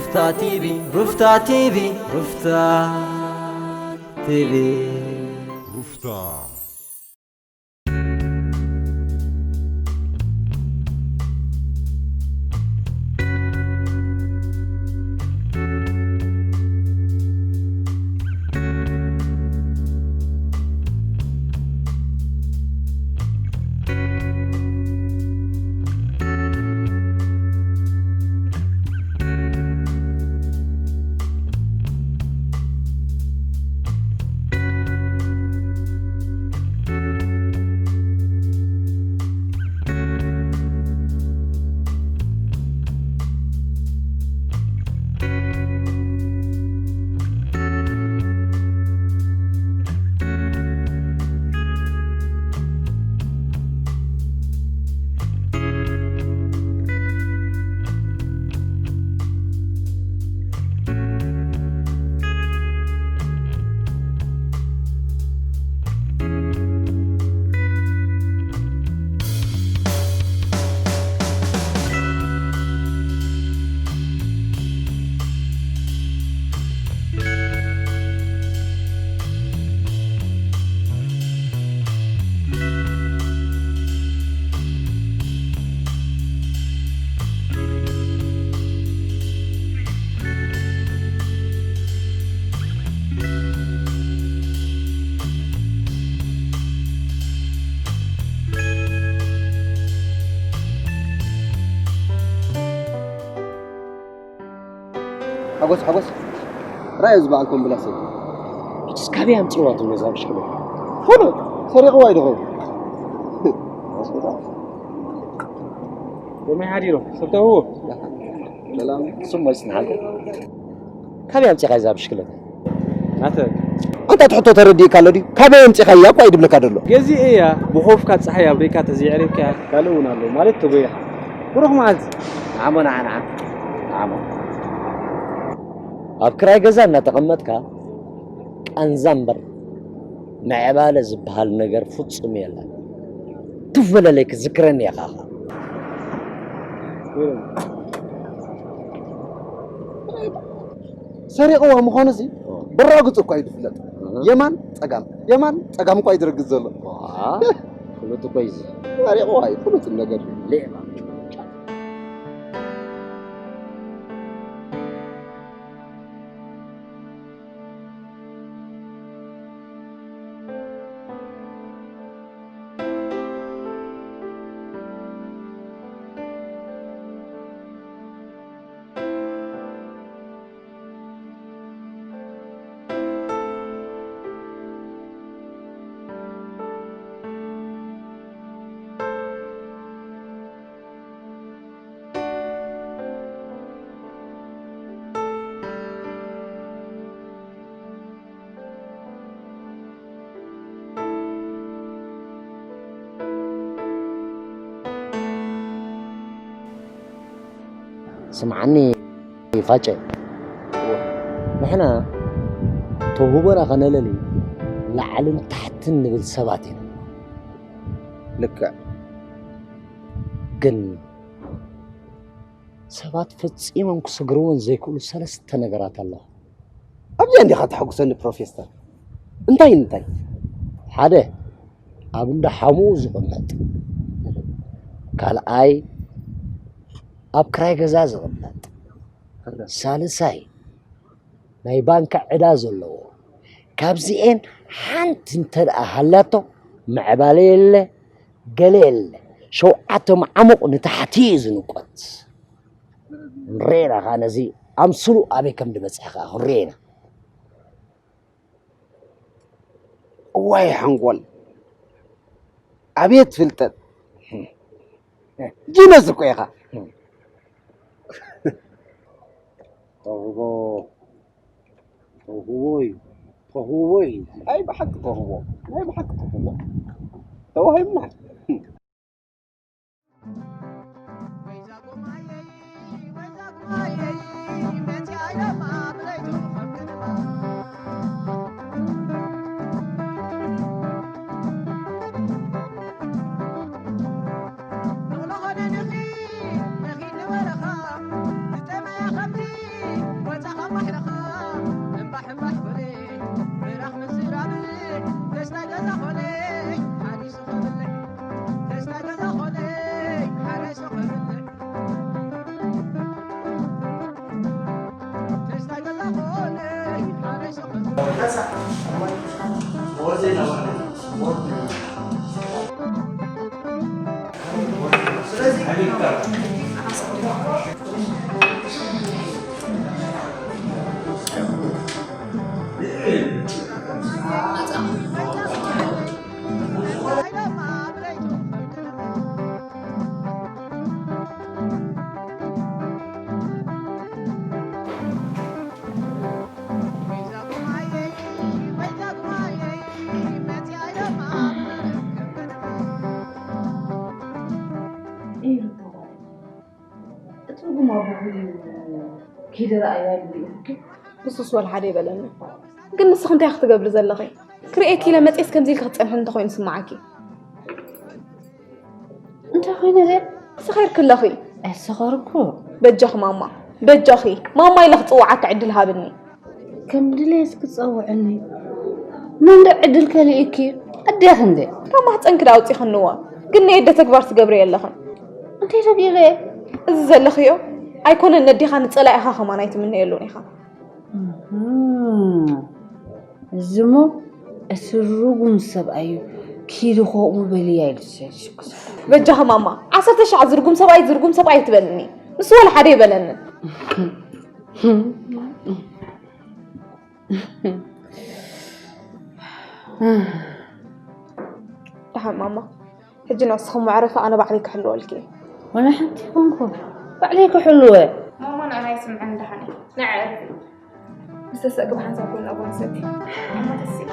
ሩፍታ ቲቪ፣ ሩፍታ ቲቪ፣ ሩፍታ ቲቪ። ሩፍታ። ሓጎስ፣ ሓጎስ። ራእይ ዝበዓልኩም ብላሰይ። ሕጅስ ካበይ ኣምጺእዋ ትብሎ እዛ ብሽክለታ? ፎሎ፣ ሰሪቕዋ እዩ ድኸውን። ከመይ ሓዲሩ? ሰብ ተውህቦ? ሰላም። ስሙ ኣይጽንሓልካ። ካበይ ኣምጺእኻ እዛ ብሽክለታ? ናተ። ኣንታ እቲ ሕቶ ተረዲእካ ኣሎ ድዩ? ካበይ ኣምጺእኻያ እኮ እዩ ድብለካ ዘሎ። ገዚኤያ፣ ብኾፍካ ጸሓይ ኣብ ርእካ ተዘይዕሪብካያ፣ ካልእ እውን ኣሎ። ማለት ተጎይኻ። ብሩኽ መዓልቲ። ንዓሞ፣ ንዓ፣ ንዓ። ንዓሞ። ኣብ ክራይ ገዛ እናተቐመጥካ ቃንዛ እምበር ምዕባለ ዝበሃል ነገር ፍጹም የለን። ትፍ በለለይ ክዝክረኒ ኢኻ። ሰሪቕዋ ምዃኑ እዚ ብራግጹ እኳ እዩ ዝፍለጥ። የማን ጸጋም፣ የማን ጸጋም እኳ እዩ ዝረግጽ ዘሎ። ዋ፣ ፍሉጥ እኮ እዩ እዚ። ሰሪቕዋ እዩ፣ ፍሉጥ ነገር እዩ። ሌባ። ስምዓኒ ፋጨ፣ ንሕና ተውህቦና ከነለሊ ላዕልን ታሕትን ንብል ሰባት ኢና። ልክዕ። ግን ሰባት ፈጺሞም ክስግርዎን ዘይክእሉ ሰለስተ ነገራት ኣለዋ። ኣብዚኣ እንዲኻ ተሐጉሰኒ ፕሮፌሰር። እንታይ እንታይ? ሓደ፣ ኣብ እንዳ ሓሙኡ ዝቕመጥ። ካልኣይ፣ ኣብ ክራይ ገዛ ዝቕመጥ። ሳልሳይ፣ ናይ ባንክ ዕዳ ዘለዎ። ካብዚኤን ሓንቲ እንተ ደኣ ሃላቶ፣ ምዕባለ የለ፣ ገለ የለ። ሸውዓተ ማዕሙቕ ንታሕቲ እዩ ዝንቆት። ንሬና ኸዓ ነዚ ኣምስሉ ኣበይ ከም ዝበጽሐ ኸዓ ክንሬና። እዋይ ሓንጎል! ኣቤት ፍልጠት! ጂነስ እኮ ኢኻ። ተውህቦ፣ ተውህቦ እዩ። ተውህቦ እዩ። ናይ ብሓቂ ተውህቦ። ናይ ብሓቂ ተውህቦ። ተዋሂብና። እቲ ጉማ ብጉዩ ኪዲ ረኣያ ይብል ኢልኪ? ንሱስ ወላ ሓደ ይበለኒ። ግን ንስኺ እንታይ ክትገብሪ ዘለኺ? ክርእየኪ ኢለ መፅየስ ከምዚ ኢልኪ ክትፀንሕኒ እንተኾይኑ ስምዓኪ። እንታይ ኮይነ ዘ? ሰኺርኪ ኣለኺ። ኣይሰኸርኩ። በጃኺ ማማ፣ በጃኺ። ማማ ኢለ ክፅውዓኪ ዕድል ሃብኒ። ከም ድሌትኪ ክፀውዕኒ። መን ዶ ዕድል ከሊእኪ? ኣዴኺ እንዴ? ካብ ማህፀንኪ ዶ ኣውፂኽንዎ? ግን ናይ ኣደ ተግባር ትገብሪ የለኽን። እንታይ ተቢለ? እዚ ዘለኽዮ ኣይኮነን ነዴኻ ንፀላኢኻ ከማን ኣይትምነየሉን ኢኻ። እህም። እዚሞ እቲ ርጉም ሰብኣይ እዩ። ኪዲ ከምኡ በልያ ኢሉ ዝሰ-፣ ዝሽኩስ። በጃኺ ማማ፣ ዓሰርተ ሻዕ ዝርጉም ሰብኣይ፣ ዝርጉም ሰብኣይ ኣይትበልኒ። ንሱ ወላ ሓደ ይበለኒ። ደሓን ማማ፣ ሕጂ ንስኺ መዕረፊ ኣነ ባዕለይ ክሕልወልኪ እየ። ወላ ሓንቲ ይኹንኩ ባዕለይ ክሕልወ። ማማ ንዓና ይስምዐኒ ደሓን እየ። ንዓይ ዕረፊ። ምስ ተሰእኪ ብሓንሳብ ጎና ጎኒ ሰቲ። እሞ ተስኢ።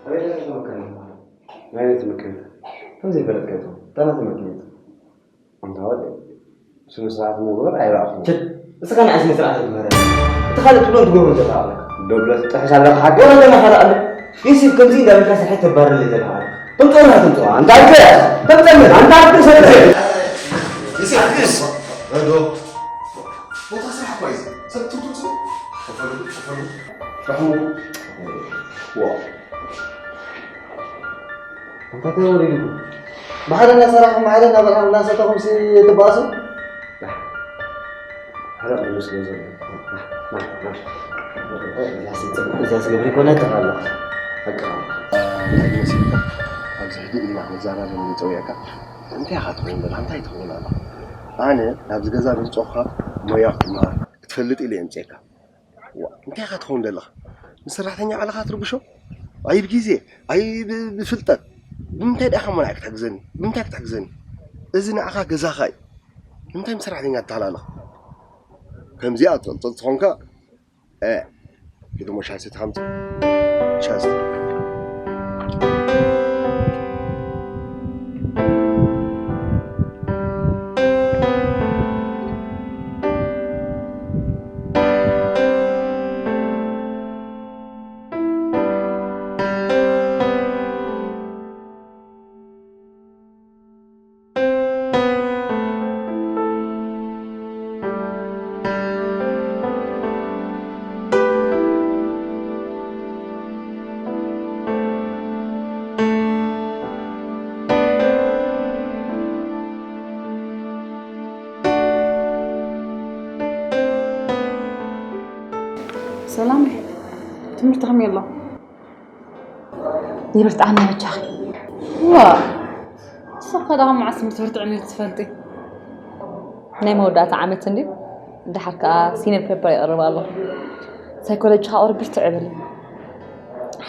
ኣበይ ደረሰ መከነ? ናይ ቤት ምክር። ከም ዘይፈለጥካዮ እታ ናተ መኪና። ኣንታ ወደይ፣ ስነ ስርዓት ምግባር ኣይረኣኹን። ትት፣ እስኻ ንዓይ ስነ ስርዓት ኣይትምህረኒ። እቲ ካልእ ትብሎን ትገብሮን ዘለኻ ኣለካ። ዶ ብለህ ትጥሕስ ኣለኻ ሓቂ? ወላ ገና ካልእ ኣሎ። ዮሴፍ ከምዚ እንዳበልካ ስርሐይ ተባርረለይ ዘለኻ ኣለካ። ተምፅኦ ኣለኻ ተምፅኦ። ኣንታ ኣልከ፣ ተምፀመ። ኣንታ ኣልከ ሰብረ። ዮሴፍ፣ ኣልክስ። ረዶ። ቦታ ስራሕ እኮ እዩ። ሰብ ትምፅኦ። ከፈሉ፣ ከፈሉ። ራሕሙ። ዋ። እንታይ ተወሪድኩም? ብሓደ እናሰራሕኩም፣ ብሓደ እናበልዓኩም፣ እናሰተኹም ሲ ትባእሱ? ሓደ ቅዱስ ገንዘብ። እዛ ስግብሪ ኮነ ተኻላ። በቃ። እንታይ ይመስልካ? ኣብዚ ህድእ ኢልና ክንዘራረብ እንጸውየካ። እንታይ ኢኻ ትኸውን ዘለኻ? እንታይ ትኸውን ኣለኻ? ኣነ ናብዚ ገዛ ዘምጸኹኻ ሞያ ክትመሃር ክትፈልጥ ኢለ የምጽኤካ። ዋ፣ እንታይ ኢኻ ትኸውን ዘለኻ? ንሰራሕተኛ ባዕልኻ ትርብሾ? ኣይ ብግዜ፣ ኣይ ብ-፣ ብፍልጠት። ብምንታይ ደኣ ኸሞ ንዓይ ክትሕግዘኒ? ብምንታይ ክትሕግዘኒ? እዚ ንዓኻ ገዛኻ እዩ። ንምንታይ ምስ ሰራሕተኛ ትተሃላለኽ? ከምዚኣ ትቕጽል ተኾንካ፣ እ፣ ሂድ እሞ ሻሂ ሰቲ ኻምጽእ። ሻሂ ሰቲ። ሰላም፣ ትምህርቲ ከመይ ኣሎ? ይብርትዓና በጃኺ። ዋ፣ ንስኺ ከ ደኣ መዓስ ትምህርቲ ብርትዕኒ ኢልኪ ትፈልጢ? ናይ መወዳእታ ዓመት እንድዩ። ድሓር ከኣ ሲኒየር ፔፐር ይቐርብ ኣሎ። ሳይኮሎጂ ከኣ ቁሩብ ብርትዕ በሊ።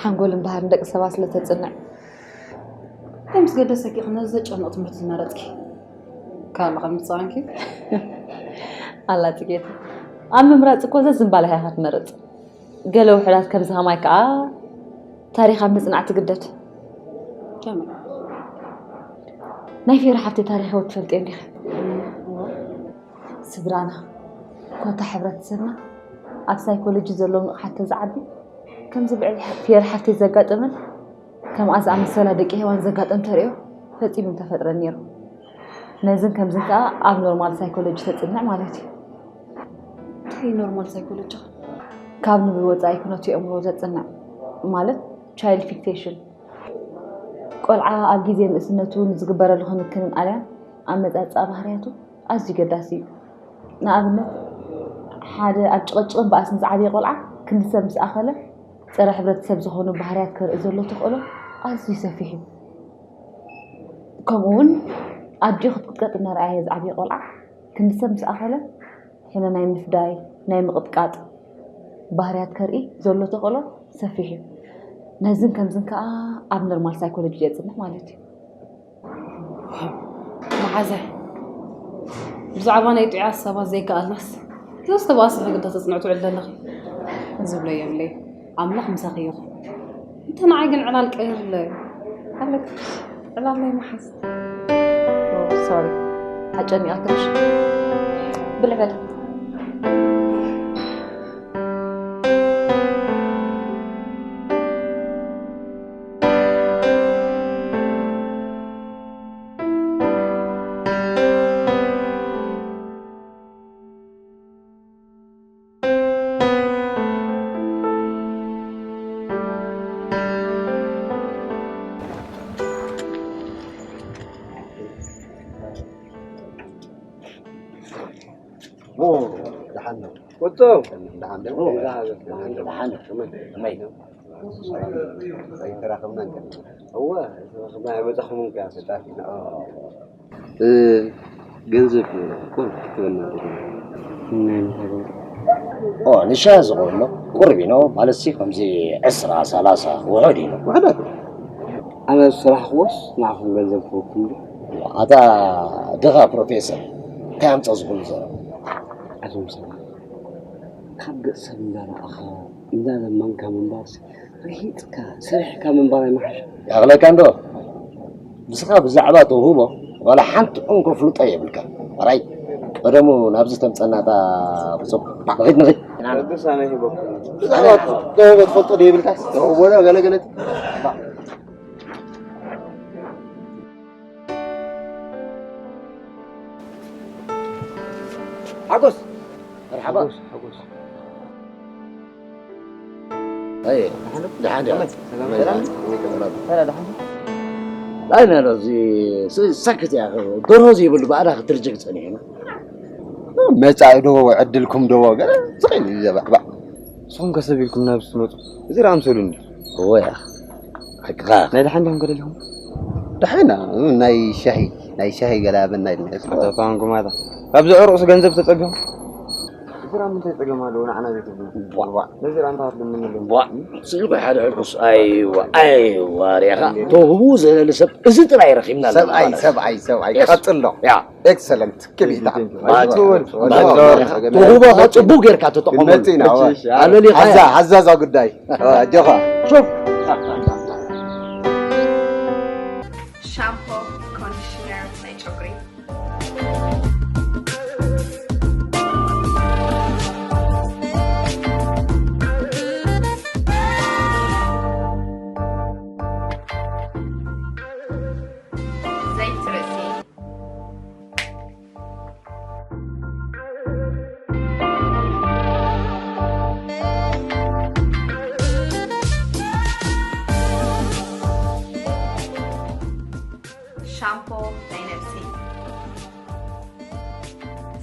ሓንጎልን ባህርን ደቂ ሰባት ስለ ተጽንዕ። እንታይ ምስ ገደሰኪ ኢኺ ነዚ ዘጨንቕ ትምህርቲ ዝመረጽኪ? ካብ መቐመጢ ጸዋንኪ? ኣላ ጽጌት፣ ኣብ ምምራጽ እኮ ዘዝንባልኻ ኢኻ ትመርጽ። ገለ ውሑዳት ከምዚ ከማይ ከኣ ታሪኽ ኣብ ምጽናዕ ትግደድ። ከመይ? ናይ ፌሪ ሓፍተይ ታሪኽ ህይወት ትፈልጥዮ እንዲኺ? እወ። ስድራና፣ ኮታ ሕብረተሰብና ኣብ ሳይኮሎጂ ዘለዎም ንቕሓት ተዝዓቢ፣ ከምዚ ብዕሊ ፌሪ ሓፍተይ ዘጋጠመን ከምኣ ዝኣመሰላ ደቂ ሄዋን ዘጋጠም ተርእዮ፣ ፈጺሙ ተፈጥረ ነይሩ። ነዝን ከምዝን ከኣ ኣብ ኖርማል ሳይኮሎጂ ተጽንዕ ማለት እዩ። እንታይ ኖርማል ሳይኮሎጂ? ካብ ንቡር ወጻኢ ኩነቱ የእምሮ ዘጽንዕ ማለት ቻይልድ ፊክሴሽን። ቆልዓ ኣብ ግዜ ንእስነቱ ንዝግበረሉ ክንክንን ኣልያን ኣመጻጽኣ ባህርያቱ ኣዝዩ ገዳሲ እዩ። ንኣብነት ሓደ ኣብ ጭቕጭቕን ባእስን ዝዓበየ ቆልዓ ክንዲ ሰብ ምስ ኣኸለ ጸረ ሕብረተሰብ ዝኾኑ ባህርያት ከርኢ ዘሎ ተኽእሎ ኣዝዩ ሰፊሕ እዩ። ከምኡ እውን ኣዲኡ ክትቅጥቀጥ እናረኣየ ዝዓበየ ቆልዓ ክንዲ ሰብ ምስ ኣኸለ ሕነ ናይ ምፍዳይ ናይ ምቕጥቃጥ ባህርያት ከርኢ ዘሎ ተኽእሎ ሰፊሕ እዩ። ነዝን ከምዝን ከዓ ኣብ ኖርማል ሳይኮሎጂ የፅንሕ ማለት እዩ። መዓዘ ብዛዕባ ናይ ጥዑያት ሰባት ዘይከኣልናስ ስለዝተባእሰ ሕግታት ተፅንዑ ትውዕል ዘለኺ ዝብሎ የብለይ። ኣምላኽ ምሳኺ ይኹን። እንተ ንዓይ ግን ዕላል ቀይርለ ኣለክ ዕላል ናይ መሓዝ ሶሪ ኣጨኒቓ ትንሽ ብልዕ በለ። ደሓን ነው። ወጥቶ ደሓን ነው። ደሓን ነው። ከመይ ነው? ኣይተራኸብናን ከ? እወ፣ ኣይተራኸብና፣ ኣይመጻኹምን ከ? ሰጣፊ ነው። ገንዘብ እኮ ክትበና ኦ ንሻ ዝኸውን ቁርቢ ነው ማለት ሲ ከምዚ ዕስራ ሰላሳ ውሑድ እዩ። ውሕዳት ኣነ ስራሕ ክወስ ንዓኹም ገንዘብ ክወኩም ዶ? ኣታ ድኻ ፕሮፌሰር እንታይ ኣምፀ ዝኹሉ ዘረባ ኣዞም ሰባት ካብ ገፅ ሰብ እንዳረኣኻ እንዳለመንካ ምንባርሲ ርሂፅካ ሰሪሕካ ምንባር ኣይመሓሸ? ይኣኽለካ እንዶ ንስኻ ብዛዕባ ተውህቦ ዋላ ሓንቲ እንኮ ፍልጦ የብልካ። ሕራይ ቀደሙ ናብዚ ተምፀና እታ ብፁቕ ንኺድ ንኺድ። ቅዱስ ኣነ ሂበኩም ብዛዕባ ተውህቦ ትፈልጦ ዶ የብልካስ? ተውህቦ ዶ ገለ ገለ ሓጎስ መርሓባ ሓጎስ ሓጎስ ኣይ ደሓን ደሓን ኣይ ናሎዚ ሰክት ያ ደርሆ ዘይብሉ ባዕዳ ክትርጅግ ፀኒሕና መፃኢ ዶ ዕድልኩም ዶ ገለ ዝኽእል እዩ ዘባዕባዕ ንስኹም ከ ሰብ ኢልኩም ናብ ዝትመፁ እዚ ርኣምሰሉ እንዲ እወ ያ ሓቅኻ ናይ ደሓን ዲኹም ከደሊኹም ደሓና ናይ ሻሂ ናይ ሻሂ ገለ ኣበና ኢልና ተፋንኩም ኣታ ካብዚ ዕሩቕሲ ገንዘብ ተፀቢኹም እዚ ራ ምንታይ ፀገም ኣለዎ ንዓና ዘይትብሉ ነዚ ራ እንታይ ክትልምንሉ ስልኩ ሓደ ሕልኩስ ኣይዋ ኣይዋ ሪኻ ተውህቡ ዘለሊ ሰብ እዚ ጥራይ ረኺብና ኣለና ሰብኣይ ማለት እዩ። ሰብኣይ ሰብኣይ Yes. ቀፅሎ ያ ኤክሰለንት ክቢታ ትውህቦኻ ፅቡቅ ጌርካ ተጠቐመሉ መፂና ኣለሊኻ ሓዛ ሓዛዛ ጉዳይ ኣጆኻ ሹፍ ሻምፖ ኮንዲሽነር ናይ ጨጉሪ ዘይቲ ርእሲ ሻምፖ ናይ ነብሲ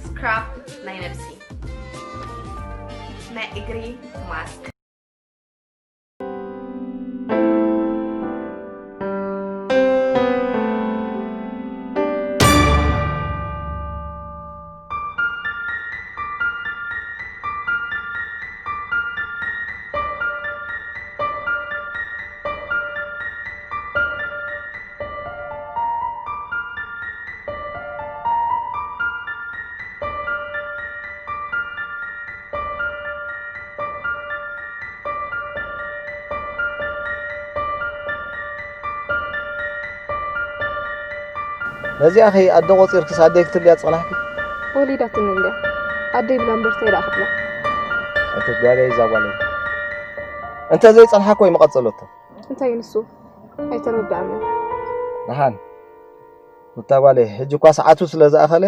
ስክራፕ ናይ ነብሲ ናይ እግሪ ማስክ ነዚኣኺ ኣደ ቆጺርክስ ኣደይ ክትብልያ ዝጸናሕኪ? ወሊዳትኒ እንድያ። ኣደይ ብላ እምበር እንታይ ደኣ ክብላ? ኣቲ ጓለይ እዛ ጓለይ። እንተ ዘይጸንሓ እኮ እዩ መቐጸሎቶ። እንታይ እዩ ንሱ? ኣይተረድኣንን። ደሓን። ሩታ ጓለይ፣ ሕጂ እኳ ሰዓቱ ስለ ዝኣኸለ፣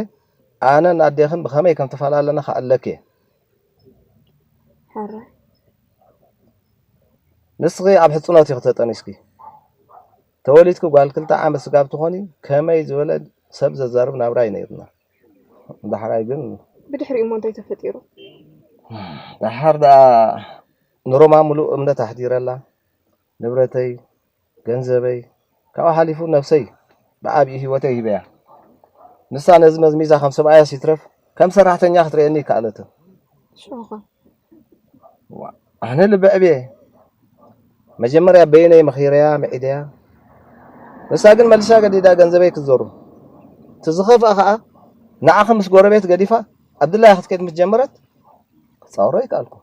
ኣነን ኣዴኽን ብኸመይ ከም ተፈላለና ክኣለኪ እየ። ሕራይ ንስኺ ኣብ ሕጽኖት ኢኺ ተጠኒስኪ። ተወሊድኪ ጓል ክልተ ዓመት ስጋብ ትኾኒ፣ ከመይ ዝበለ ሰብ ዘዛርብ ናብራ እዩ ነይርና። ዳሕራይ ግን ብድሕሪኡ እሞ እንታይ ተፈጢሩ? ደሓር ደኣ ንሮማ ምሉእ እምነት ኣሕዲረላ። ንብረተይ፣ ገንዘበይ፣ ካብኡ ሓሊፉ ነብሰይ ብዓብዪ ህይወተይ ሂበያ። ንሳ ነዚ መዝሚዛ ከም ሰብኣያስ ይትረፍ ከም ሰራሕተኛ ክትርእየኒ ይከኣለትን። ሽዑኸ? ዋ፣ ኣነ ልቢ ዕብየ። መጀመርያ በይነይ መኺረያ፣ ምዒደያ። ንሳ ግን መሊሳ ገዲዳ ገንዘበይ ክትዘሩ። እቲ ዝኸፍኣ ኸኣ ንዓኺ ምስ ጎረቤት ገዲፋ ኣብ ድላያ ክትከይድ ምስ ጀመረት ክጻወሮ ኣይከኣልኩ።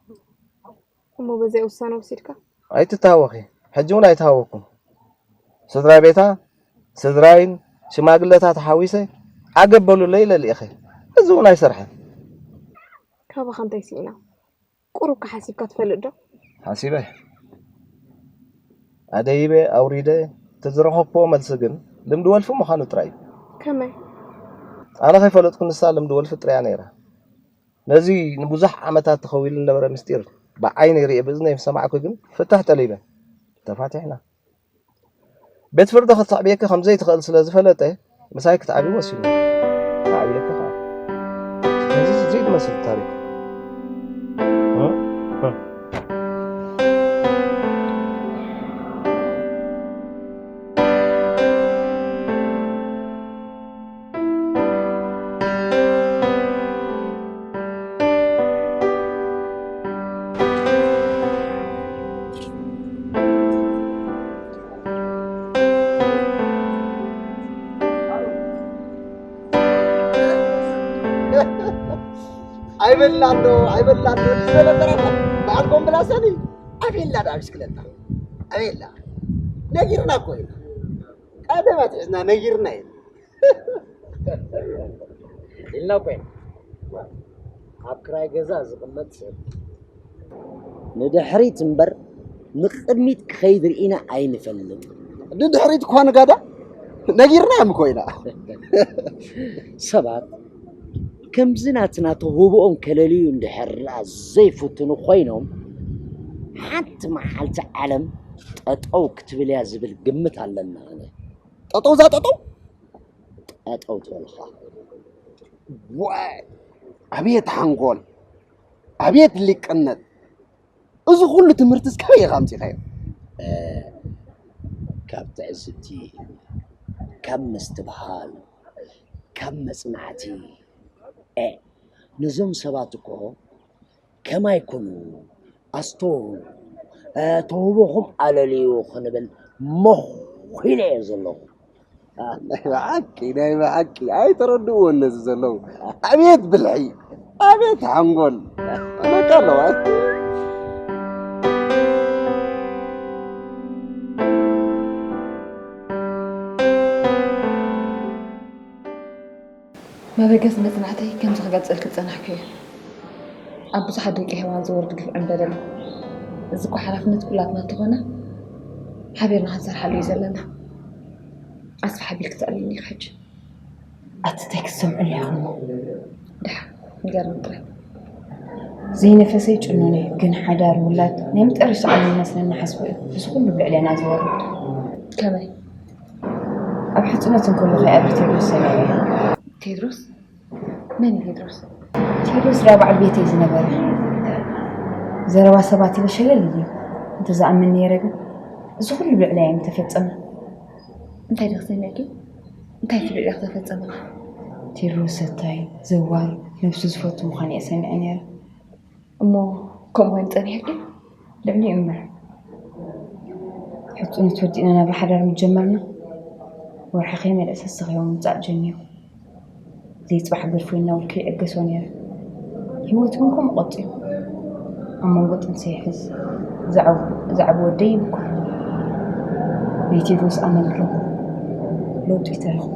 እሞ በዚኣ ውሳነ ወሲድካ? ኣይትተሃወኺ፣ ሕጂ እውን ኣይተሃወኩም። ስድራ ቤታ፣ ስድራይን ሽማግለታት ሓዊሰ ዓገብ በሉለይ ኢለ ልኢኸ። እዚ እውን ኣይሰርሐን። ካባኻ እንታይ ስኢና? ቁሩብ ከሓሲብካ ትፈልጥ ዶ? ሓሲበ። ኣደይበ ኣውሪደ። እቲ ዝረኸብክዎ መልሲ ግን ልምዲ ወልፊ ምዃኑ ጥራይ እዩ። ከመይ? ኣነ ከይፈለጥኩ ንሳ ልምዲ ወልፊ ጥራያ ነይራ። ነዚ ንብዙሕ ዓመታት ተኸዊሉ ዝነበረ ምስጢር ብዓይነይ ርእየ ብእዝነይ ምስ ሰማዕኩ ግን ፍትሕ ጠሊበ። ተፋቲሕና። ቤት ፍርዲ ክትዕብየኪ ከም ዘይትኽእል ስለ ዝፈለጠ ምሳይ ክትዓቢ ወሲኑ። ክዓብየኪ ከኣ። ስለዚ እዚ ዝመስል ታሪኽ። ኣይበላን ዶ ኣይበላን ዶ ዝበለ ተረፈ በዓል ኮምብላሰኒ ኣቤላ ዳ ብስክለታ ኣቤላ ነጊርና እኮ ኢና ቀደም ኣትሒዝና ነጊርና ኢና ኢልና እኮ ኢና ኣብ ክራይ ገዛ ዝቕመጥ ሰብ ንድሕሪት እምበር ንቕድሚት ክኸይድ ርኢና ኣይንፈልጥ። ንድሕሪት እኳ ንጋዳ ነጊርናዮም እኮ ኢና። ሰባት ከምዚ ናትና ተውህብኦም ከለልዩ እንድሕር ደኣ ዘይፍትኑ ኮይኖም ሓንቲ መዓልቲ ዓለም ጠጠው ክትብል እያ ዝብል ግምት ኣለና ኣነ። ጠጠው እዛ ጠጠው ጠጠው ትበልኻ ዋይ ኣቤት ሓንጎል ኣቤት ሊቅነት እዚ ኩሉ ትምህርትስ ካበይ ኢኻ ኣምፂኻዮ ካብ ትዕዝብቲ ካብ ምስትብሃል ካብ መፅናዕቲ ነዞም ሰባት እኮ ከማይ ኩኑ ኣስተውዕሉ ተውህቦኹም ኣለልዩ ክንብል መኺነ እየ ዘለኹ ናይ ብሓቂ ናይ ብሓቂ ኣይተረድእዎን ነዚ ዘለዉ ኣቤት ብልሒ ኣቤት ሓንጎል በቃ ኣለዋ መበገሲ መጽናዕተይ ከምዚ ክገልጸልኪ ዝጸናሕኩ እየ። ኣብ ብዙሓት ደቂ ሄዋን ዝወርድ ግፍዕን በደልን። እዚ እኮ ሓላፍነት ኩላትና እንተኾነ ሓቢርና ክንሰርሓሉ እዩ ዘለና። ኣስፍሕ ኣቢልኪ ተዕልልኒ ኢኺ ሕጂ። ኣቲ እንታይ ክትሰምዕሉ ኢኹም እሞ? ደሓን ንገርኒ ጥራይ። ዘይነፈሰይ ጭኑን እዩ፣ ግን ሓዳር፣ ውላድ ናይ መጨረሻ ዓለም ይመስለኒ ሓስቦ እዩ። እዚ ኩሉ ኣብ ልዕሌና ዝወርድ። ከመይ? ኣብ ሕጽኖት እንከሎ ከኣ ብቴድሮስ ሰሚዐዮ። ቴድሮስ? መን እዩ ቴድሮስ? ቴድሮስ ዳኣ በዓል ቤተይ ዝነበረ። ዘረባ ሰባት ኢለ ሸለል ኢለዮ። እንተዝኣምን ነይረ ግን እዚ ኩሉ ኣብ ልዕለይ ኣይምተፈጸመን። እንታይ ዲኺ ሰሚዕኪ? እንታይ ትብሊ ኢኺ ተፈጸመ? ቴድሮስ ሰታይ፣ ዘዋር፣ ነብሱ ዝፈቱ ምዃኑ እየ ሰሚዐ ነይረ። እሞ ከምኡ ኮይኑ ጸኒሕኪ? ልዕሊኡ እምበር። ሕጽኖት ወዲእና ናብራ ሓዳር ምስ ጀመርና ወርሒ ከይመልአ ሰስኺዎ ምምጻእ ጀሚሩ። ዘይጽባሕ ገድፎ ኢልና እውን ከይዕገሶ ነይረ። ህይወቱ እውን ከምኡ ቀጺሉ። ኣብ መንጎ ጥንሰይ ይሕዝ፣ ዝዓብ ዝዓቢ ወደይ ይብከሉ። ናይ ቴድሮስ ኣመል ግን ለውጢ ተረኽቦ።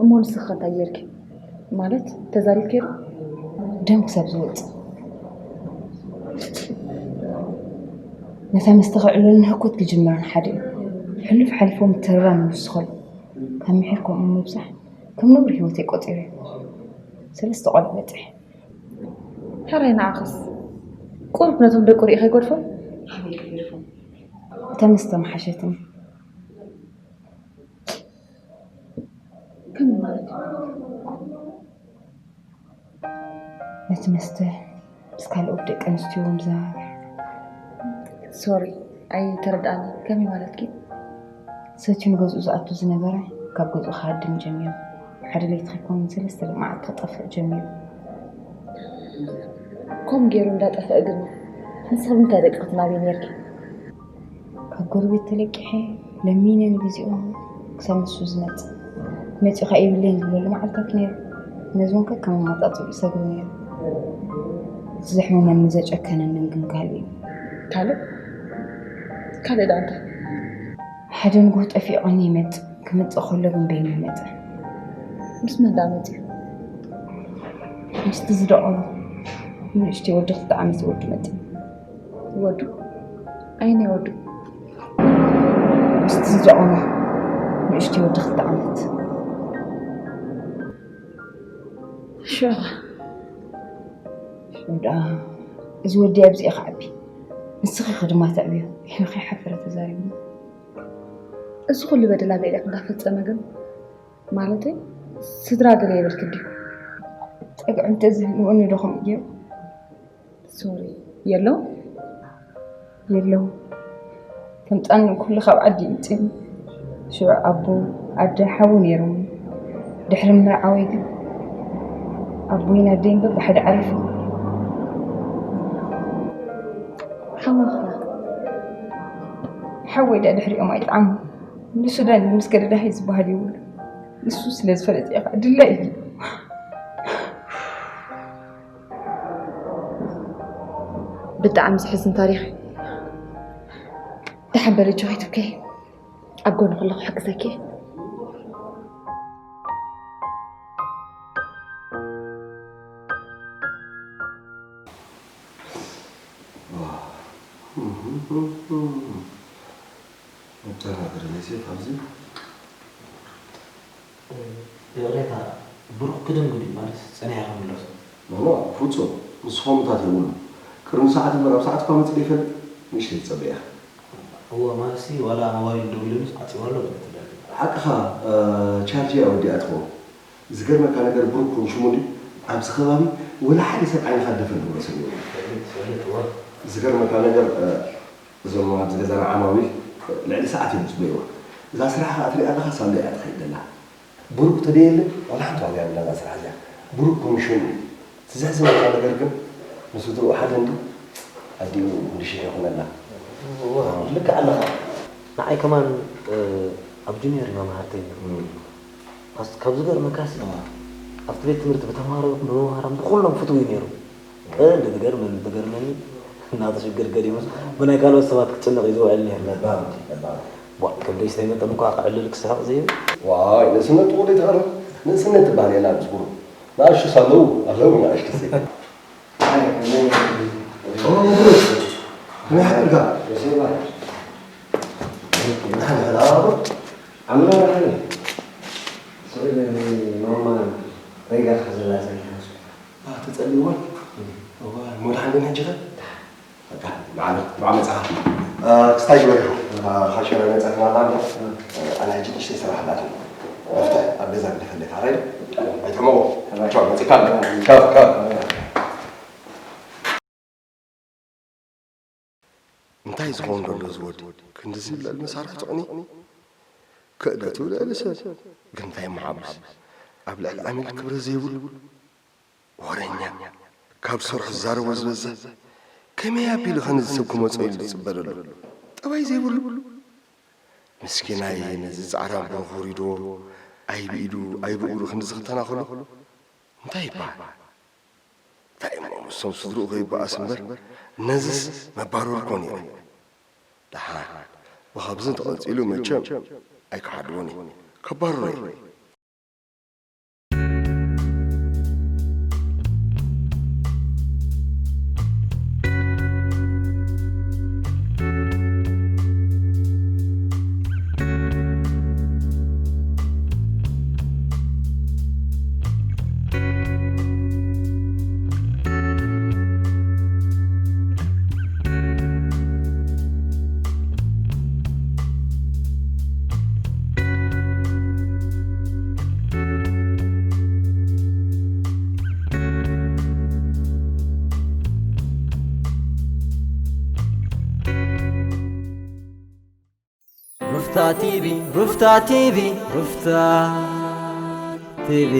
እሞ ንስኺ ከ እንታይ ጌርኪ? ማለት ተዛሪብኪ ዶ? ደም ክሳብ ዝወጽእ። ነታ መስተ ከዕልልን ህኮት ክጅምራን ሓደ እዩ። ሕሉፍ ሓሊፎ ምትርራም ይውስኸሉ። ኣብ ምሒር ከምኡ ምብዛሕ ከም ነውሪ ህይወተይ ቆጺረ። ሰለስተ ቆልዑ በጺሐ። ሕራይ ንዓኽስ ቁሩብ ነቶም ደቁ ርኢኻ ኣይገድፎም? ኣበይ ክገድፎም? እታ መስተ ምሓሸትኒ። ከመይ ማለት እዩ? ነቲ መስተ ምስ ካልኦት ደቂ ኣንስትዮ ምዝራብ። ሶሪ፣ ኣይተረድኣኒ። ከመይ ማለትኪ? ሰትዩ ንገዝኡ ዝኣቱ ዝነበረ ካብ ገዝኡ ክሃድም ጀሚሩ። ሓደ ለይቲ ከይኮነ ሰለስተ መዓልቲ ክጠፍእ ጀሚሩ። ከምኡ ገይሩ እንዳጠፍአ ግን ንስኺ ብምንታይ ደቂ ክትናብይ ነይርኪ? ካብ ጎረቤት ተለቂሐ ለሚነ ንግዚኡ ክሳብ ንሱ ዝመጽእ። መጺኡ ከኣ የብለይን ዝብለሉ መዓልታት ነይሩ። ነዚ እውን ከከም ኣመጣጥኡ ይሰግሮ ነይሩ። እቲ ዘሕመመንን ዘጨከነንን ግን ካልእ እዩ። ካልእ? ካልእ ደኣ እንታይ? ሓደ ንግሆ ጠፊቑኒ ይመጽእ። ክመጽእ ከሎ ግን በይኑ ይመጽእ። ምስ መን ደኣ መጺኡ? ምስቲ ዝደቐሎ ንእሽተይ ወዲ ክልተ ዓመት ወዲ መጺኡ። ወዱ? ኣየናይ ወዱ? ምስቲ ዝደቐሎ ንእሽተይ ወዲ ክልተ ዓመት። ሽዑ ኸ? ሽዑ ደኣ እዚ ወዲ ኣብዚኣ ክዓቢ፣ ንስኺ ኸ ድማ ተዕብዮ ኢሉ ከይሓፈረ ተዛሪቡኒ። እዚ ኩሉ በደል ኣበይ ኢልካ እንዳፈጸመ ግን? ማለተይ ስድራ ገለ የብልኪ ድዩ? ጸግዒ እንተዝህልወኒ ዶ ከምኡ ገይሩ? ሶሪ፣ የለውን? የለውን። ከምጻኒ ኩሉ ካብ ዓዲ ይምጽእኒ። ሽዑ ኣቦ፣ ኣደ፣ ሓው ነይሮም። ድሕሪ ምርዓወይ ግን ኣቦይን ኣደይን በብሓደ ዓሪፎም። ሓወይ ኸ? ሓወይ ደኣ ድሕሪኦም ኣይጠዓሞን። ንሱዳን ምስ ከደ ደሃይ ዝበሃል የብሉን። ንሱ ስለ ዝፈለጠ እየ ኸዓ ድላይ ኢሉ። ብጣዕሚ ዘሕዝን ታሪኽ እዩ። ደሓን በሊ ኣጆኺ ኣይትብከዪ። ኣብ ጎኒ ከለኹ ክሕግዘኪ እየ። መደናገሪ ቤት እዩ ካብዚ። ይቕሬታ፣ ብሩኽ ክደንጉ ድዩ ማለት ጸኒሐ ክምለሶ? ኖ፣ ኖ፣ ፍጹም። ንስኹም እንታይ ትብሉ? ቅድሚ ሰዓት እምበር ኣብ ሰዓት እኳ መጺኡ ይፈልጥ? ንእሽተይ ትጸበ ኢኻ። እወ፣ ማለትሲ ዋላ ሞባይል ደዊለሉስ ዓጺዋ ኣሎ ገለ ትብል። ሓቅኻ፣ እ፣ ቻርጅ እያ ወዲኣ ትኸውን። ዝገርመካ ነገር ብሩክ ኮሚሽን ድዩ ኣብዚ ከባቢ ወላ ሓደ ሰብ ዓይንኻ ደፈን ዝብሎ ሰብ የብሉን። ይፈልጥ፣ ይፈልጥ፣ እወ። ዝገርመካ ነገር፣ እ፣ እዞም ኣብዚ ገዛና ዓማዊል ልዕሊ ሰዓት እዮም ዝጽበይዋ። እዛ ስራሕ ከኣ ትሪኣ ኣለኻ ሳሎ እያ ትኸይድ ዘላ። ብሩክ ተደየለ ዋላ ሓንቲ ዋጋ የብላን እዛ ስራሕ እዚኣ። ብሩክ ኮሚሽን እዩ። እቲ ዘሕዝነካ ነገር ግን ንስድርኡ ሓደ እንዲ ኣዲኡ ክንዲ ሽሕ ይኹነላ። እወ፣ ልክዕ ኣለኻ። ንዓይ ከማን፣ እ፣ ኣብ ጁኒየር እዩ መምሃርተይ ነይሩ። እም። ኣስ-፣ ካብ ዝገርመካሲ፣ እም። ኣብቲ ቤት ትምህርቲ ብተምሃሮ ይኹን ብመምሃራን ብኹሎም ፍቱው እዩ ነይሩ። ቀንዲ ዝገርመኒ፣ ዝገርመኒ እናተሸገር ገዲሙስ ብናይ ካልኦት ሰባት ክጭነቕ እዩ ዝውዕል ነይሩ። ለባም፣ ለባም። ቧ፣ ከብደይ ዝተይመጠን እኳ ክዕልል ክስሕቕ ዘይብል። ዋይ፣ ንእስነት ጥቑር ይትቐርብ። ንእስነት ትበሃል የላን ምስ ብሩክ። ንኣሽቱስ ኣለዉ፣ ኣለዉ ንኣሽቱስ። ኣይ፣ ከመይ ኦ፣ ብሩክ፣ ከመይ ሓደርካ? ዮሴፋ። ደሓን፣ ደሓን፣ ኣባ ብሩክ። ዓምና ደሓን እዩ። ስቕ ኢለ ንማማ ሬጋ ክሕዘላ ጸኒሐ። አ፣ ተጸሊእዋ? እም። እዋ፣ እሞ ደሓን ግን ሕጂ ኸ? በቃ፣ ንዓና፣ ንዓ መጻኻ። አ፣ ክስታይ ግበር ኢኹም። አ፣ ካሸረ መጻ ትማላ ኣሎ። እ። አ፣ ኣነ ሕጂ ንእሽተይ ስራሕ ኣላትኒ። መፍትሕ ኣብ ገዛ ግደፈለካ፣ ራይ? ኣይትሕመቑ። ቻው፣ መጺእካ ኣሎ። ቻው፣ ቻው። እንታይ ዝኸውን ዘሎ እዚ ወዲ? ክንድዚ ልዕሊ መሳርሕቱ ቅኒ? ክእለቱ ልዕሊ ሰብ። ግን እንታይ እሞ ሓጉስ? ኣብ ልዕሊ ኣሚል ክብረት ዘይብሉ ወረኛ። ካብ ሰርሑ ዝዛረቦ ዝበዝሕ። ከመይ ኣቢሉ ኸ ነዚ ሰብ ክመጾ ኢሉ ዝጽበ ዘሎ? ጠባይ ዘይብሉ። ምስኪናይ ነዚ ጻዕራም ብሩኽ ውሪድዎ። ኣይ ብኢዱ፣ ኣይ ብእግሩ ክንድዚ ክተናኸሎ? እንታይ ይበሃል? እንታይ እሞ ምስቶም ስድርኡ ከይበኣስ እምበር፣ ነዝስ መባረሩ እኮ ነይሩ። ደሓን፣ ብኻብዚ እንተቐጺሉ መቸም ኣይክሓድዎን እየ። ከባርሮ እየ። ሩፍታ ቲቪ፣ ሩፍታ ቲቪ፣ ሩፍታ ቲቪ።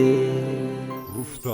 ሩፍታ